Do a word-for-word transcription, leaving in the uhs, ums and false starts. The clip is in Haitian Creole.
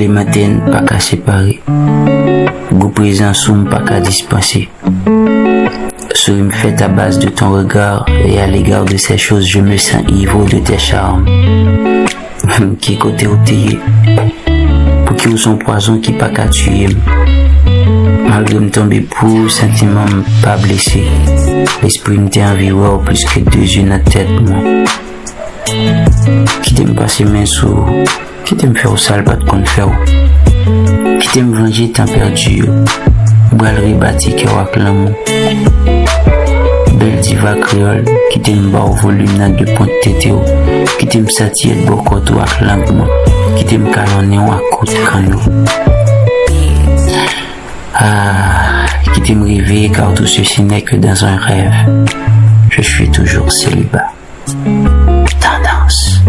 Clémentine pa ka separe. Gou prezans ou m pa ka dispanse. Souri m fèt à base de ton regard et à l'égard de ces choses, je me sens ivre de tes charmes. Ki kote ou te ye? Pouki ou se yon pwazon ki pa ka tiye m? Malgre m tonbe pou ou, santiman m pa blese. Lespri m te anvi wè w plis ke de zye nan tèt mwen. Kite m pase men sou ou. Kite m fè w sa l pa t konn fè w. Kite m vanje tan pèdi yo. M pral rebati kè w ak lanmou. Bèl diva kreyòl, kite m ba w volim nan de pwent tete w. Kite m satiyèt bò kòt ou ak lang mwen. Kite m kalonnen w ak kout kann ou. Ah, kite m reve, car tout ceci n'est que dans un rêve. Je suis toujours célibat. Tandans.